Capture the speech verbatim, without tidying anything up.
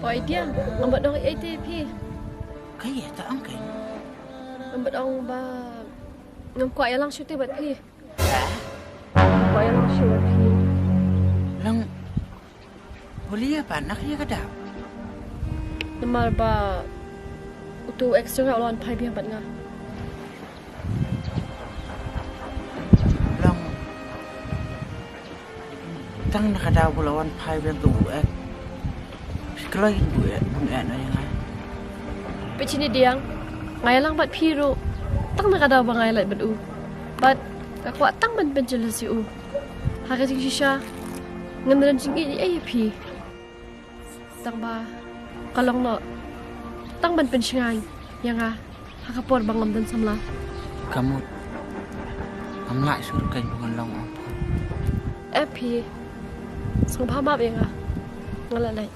Oi Diang, ngam pat ong ei te phi. Kaei ta ang kein? Ngam pat ong ba ngam kwah ïalang shuh te bad phi. Ngam kwah ïalang shuh bad phi. Long, bun ïa pat na ka ïa ka dap. Namar ba utu u ex jong nga u la wan phai biang bad nga. Long, tang na ka daw ba u la wan phai biang utu u ex. Phi kloi bun eh, bun eh na ïa nga. Phi shini Diang, nga ïalang bad phi ruh tang na ka daw ba nga ïalait bad u. Bad nga kwah tang ban pynjulor ïa u. Ha ka jingshisha ngan don jingïeit ïa phi. Tang ba ka long noh tang ban pynshngaiñ ïa nga ha ka por ba ngam don samla. Ka mut ngam lah shuh kein ba ngan long ong phi. Eh phi, sngewbha map ïa nga. Nga la leit.